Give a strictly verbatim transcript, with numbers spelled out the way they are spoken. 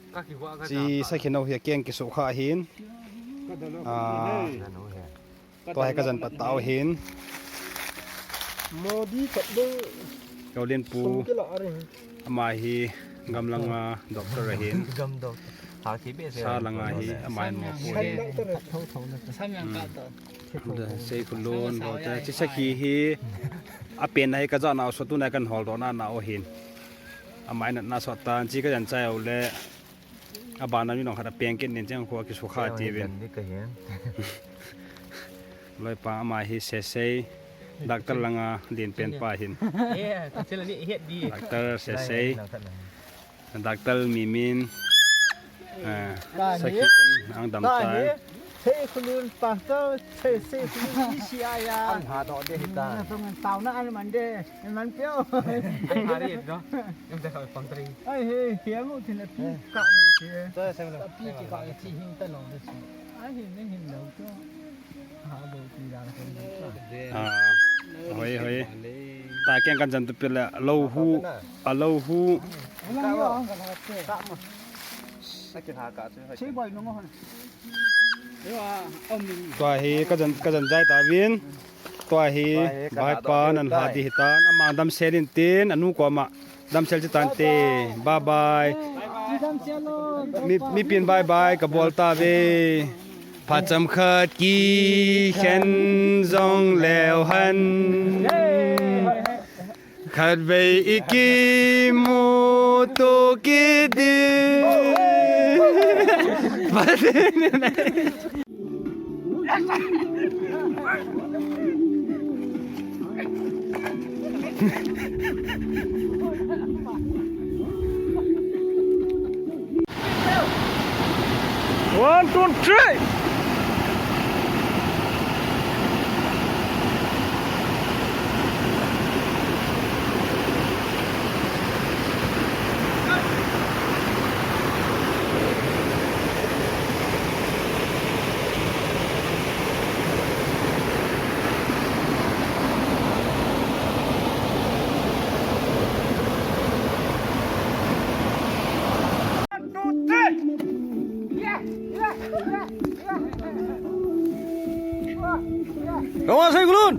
Chi sakhi nou hi akeng kisukha ahin. Ah, tua hi kajan pat tau hin. Modi khat ding. Kaulin pu. Sum kila a ring. Ama hi gamlanga doctor ahin. Gam doctor. Ha ki be se. Sa langa hi ama hin mopo hi. Sam yang ka to. Sei khulun bo te. Chi sakhi hi. Apen na hi kaja nau so tu na kan hol do na nau hin. Ama hin na so tan chi kajan chai u le. Abana mi nong khat a peng kit nin cheng khua kisukha ti vin. Loipa ama hi Sesei, doctor langa lin pen pa hin. Doctor Sesei, doctor Mimin, ah, sakhi ten ang dam tai. Sei khulun pastor, sei, sei khulun isi aya. Ang ha do de hita. Na song tau na an man de, man pio. Ai, hari do. Em te khoi pang tring. Ai, he, he, mo tin a pi ka mo ti. Sa, sa, sa. Pi ki ka chi hin ta no de si. Ai, hin, hin, hin lo to. Ha, bo ti da ko ni. Ah, hoi, hoi. Ta keng kan jan tu pila lo hu, a lo hu. Ka mo. Sa ki ha ka chu. Che boy no mo. Tua hi kajan, kajan jai ta vin. Tua hi, tua hi, bai pa nan ha di hitan, ama damsel in tin, anu koma damsel chi tante. Bye bye. Mi, mi pin bye bye, kabol ta ve. Phacham khat kikhen jong leu hen. Khatvei ikimuto kit ding. One, two, three. Kawan saya gulun.